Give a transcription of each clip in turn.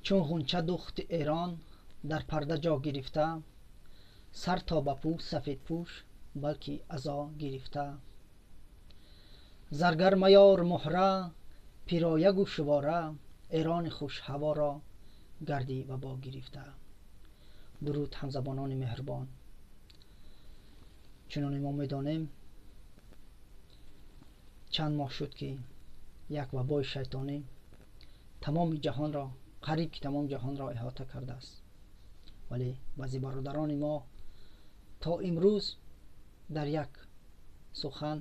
Чун ғунча духти Эрон дар парда ҷо гирифта, сар то ба пӯ сафедпӯш, балки азо гирифта. Заргар маёр муҳра, пироя гӯшвора, Эрони хушҳаворо гарди вабо гирифта. Дуруд ҳамзабонони меҳрубон. Чуноне мо медонем, чанд моҳ шуд, ки як вабои шайтонӣ тамоми ҷаҳонро, қариб ки тамоми ҷаҳонро иҳота кардааст. Вале баъзе бародарони мо то имрӯз дар як сухан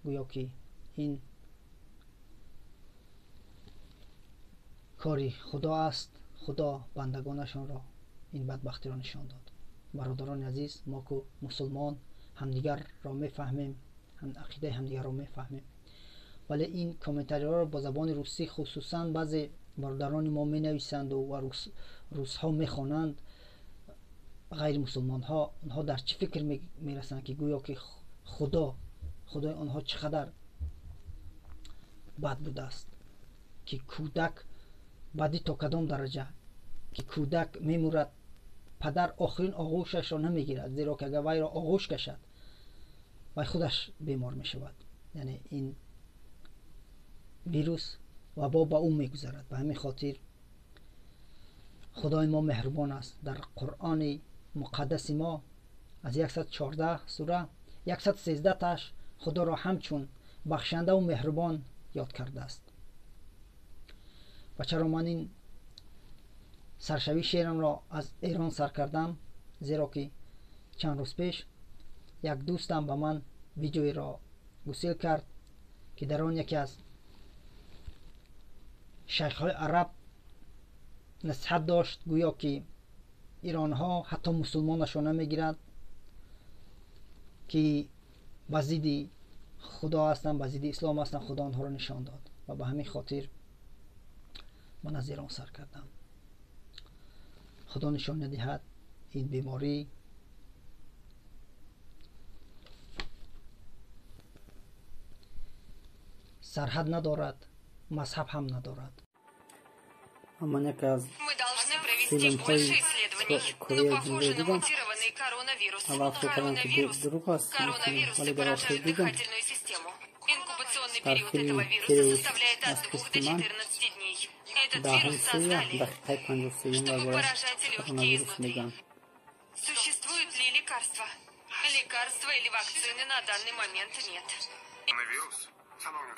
гӯё ки ин кори Худо аст, Худо бандагонашонро ин бадбахтиро нишон дод. Бародарони азиз, мо ку мусулмон ҳамдигарро мефаҳмем, ақидаи ҳамдигарро мефаҳмем, вале ин комментариҳоро бо забони русӣ хусусан баъзе бародарони мо менависанду ва русҳо мехонанд, ғайримусулмонҳо, онҳо дар чӣ фикр мерасанд, ки гӯё ки худои онҳо чӣ қадар бад будааст, ки кӯдак бадӣ то кадом дараҷа, ки кӯдак мемурад, падар охирин оғӯшашро намегирад, зеро ки агар вайро оғӯш кашад, вай худаш бемор мешавад. Яъне ин вирус вабо ба ӯ мегузарад. Ба ҳамин хотир Худои мо меҳрубон аст. Дар Қуръони муқаддаси мо аз 114 сура 113 таш Худоро ҳамчун бахшандаву меҳрубон ёд кардааст. Ва чаро ман ин саршавии шеърамро аз Эрон сар кардам? Зеро ки чанд рӯз пеш як дӯстам ба ман видеоеро гусел кард, ки дар он яке аз шайхҳои араб насиҳат дошт, гӯё ки иронҳо ҳатто мусулмонашро намегиранд, ки ба зидди Худо ҳастанд, ба зидди ислом ҳастанд. Худо онҳоро нишон дод ва ба ҳамин хотир ман аз Эрон сар кардам. Худо нишон надиҳад ин беморӣ сарҳад надорад, мазҳаб ҳам надорад. Ман яке аз филмҳои Кореяи Ҷанубӣ дидам. Аввал фикр кардам, ки дурӯғ аст, вале дар охир дидам, дар филми Киреус аз пушти ман даҳум серия, дақиқаи 53-юм дар бораи коронавирус мегӯянд. Существуют ли лекарства? Лекарства или вакцины на данный момент нет. Коронавирус?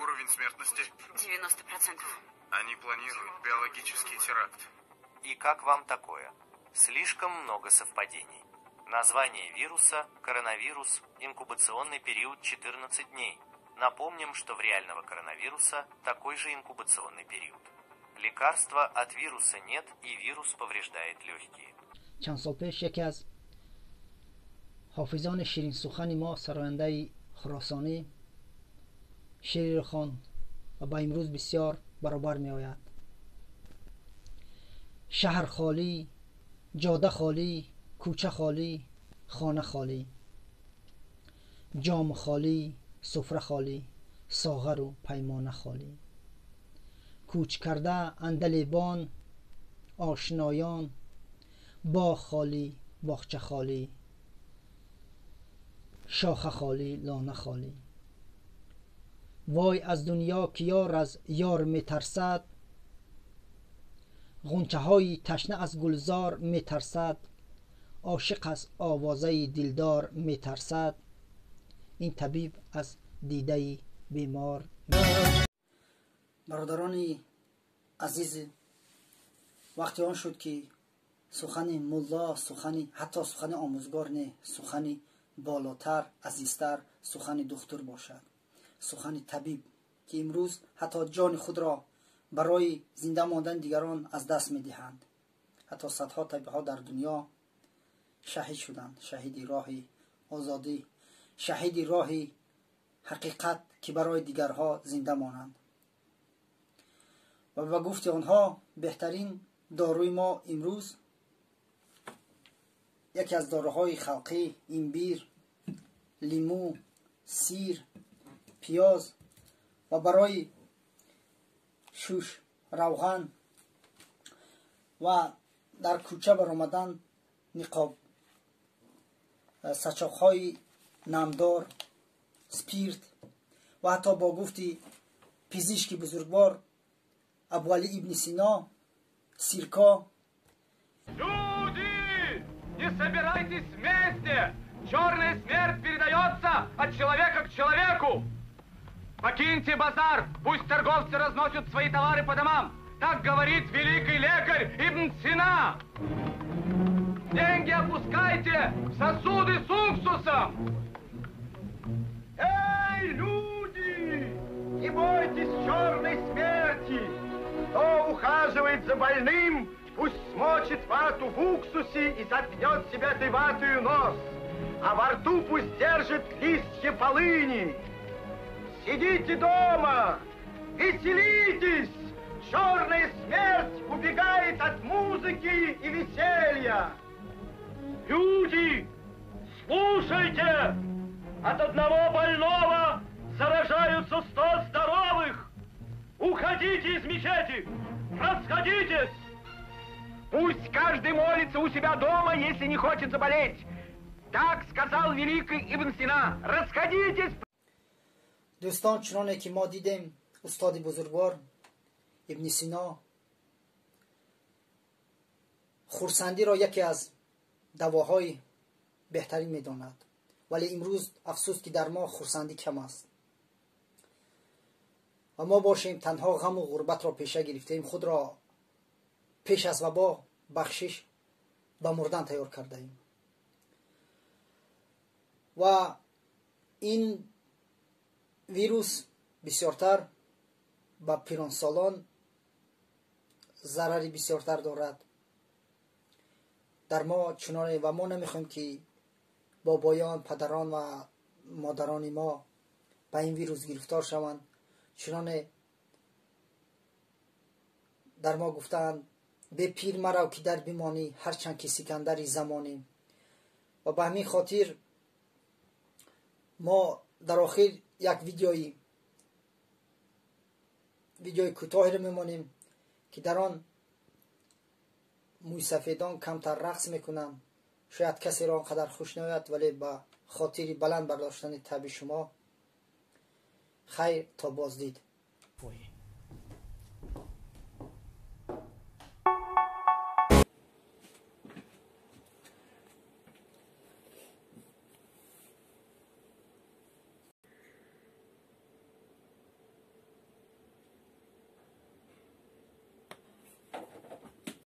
Уровень смертности? 90%. Они планируют биологический теракт. И как вам такое? Слишком много совпадений. Название вируса – коронавирус, инкубационный период 14 дней. Напомним, что в реального коронавируса такой же инкубационный период. Лекарства от вируса нет, и вирус повреждает легкие. Чанд сол пеш яке аз ҳофизони ширинсухани мо, сарояндаи хуросонӣ, шеъреро хонд ва ба имрӯз бисёр баробар меояд. Шаҳр холӣ, ҷода холӣ, кӯча холӣ, хона холӣ, ҷом холӣ, суфра холӣ, соғару паймона холӣ, кӯч карда андалебон, ошноён, боғ холӣ, боғча холӣ, шоха холӣ, лона холӣ. Вой аз дунё, ки ёр аз ёр метарсад, ғунчаҳои ташна аз гулзор метарсад, ошиқ аз овозаи дилдор метарсад, ин табиб аз дидаи бемор. Бародарони азиз, вақти он шуд, ки сухани мулло, сухани ҳатто сухани омӯзгор не, сухани болотар, азизтар, сухани духтур бошад, сухани табиб, ки имрӯз ҳатто ҷони худро барои зинда мондани дигарон аз даст медиҳанд. Ҳатто садҳо табибҳо дар дунё шаҳид шуданд, шаҳиди роҳи озодӣ, шаҳиди роҳи ҳақиқат, ки барои дигарҳо зинда монанд. Ва ба гуфти онҳо беҳтарин доруи мо имрӯз яке аз доруҳои халқӣ имбир, лимӯ, сир, пиёз ва барои шуш равған. Ва дар кӯча баромадан ниқоб, сачоқҳои намдор, спирт ва ҳатто бо гуфти пизишки бузургвор Абуалӣ ибни Сино сирко. Люди, не собирайтесь вместе! Черная смерть передается от человека к человеку! Покиньте базар, пусть торговцы разносят свои товары по домам! Так говорит великий лекарь Ибн Сина! Деньги опускайте в сосуды с уксусом! Эй, люди! Не бойтесь черной смерти! Кто ухаживает за больным, пусть смочит вату в уксусе и заткнет себе этой ватою нос, а во рту пусть держит листья полыни. Сидите дома, веселитесь! Черная смерть убегает от музыки и веселья. Люди, слушайте! От одного больного заражаются 100 здоровых! Уходите из мечети! Расходитесь! Пусть каждый молится у себя дома, если не хочет заболеть. Так сказал великий Ибн Сина. Расходитесь! Дӯстон, чуноне ки мо дидем, устоди бузургвор Ибни Сино хурсандиро яке аз давоҳои беҳтарин медонад, вале имрӯз афсӯс, ки дар мо хурсандӣ кам аст ва мо бошем танҳо ғаму ғурбатро пеша гирифтаем, худро пеш аз вабо бахшиш ба мурдан тайёр кардаем. Ва ин вирус бисёртар ба пиронсолон зарари бисёртар дорад. Дар мо чуноне ва мо намехоҳем, ки бобоён, падарон ва модарони мо ба ин вирус гирифтор шаванд. Чуноне дар мо гуфтаанд: бе пир марав, ки дар бимонӣ, ҳарчанд ки сикандари замонӣ. Ва ба ҳамин хотир мо дар охир як видеои кӯтоҳеро мемонем, ки дар он мӯйсафедон камтар рақс мекунанд. Шояд касеро он қадар хуш наояд, вале ба хотири баланд бардоштани табъи шумо. Хайр, то боздид.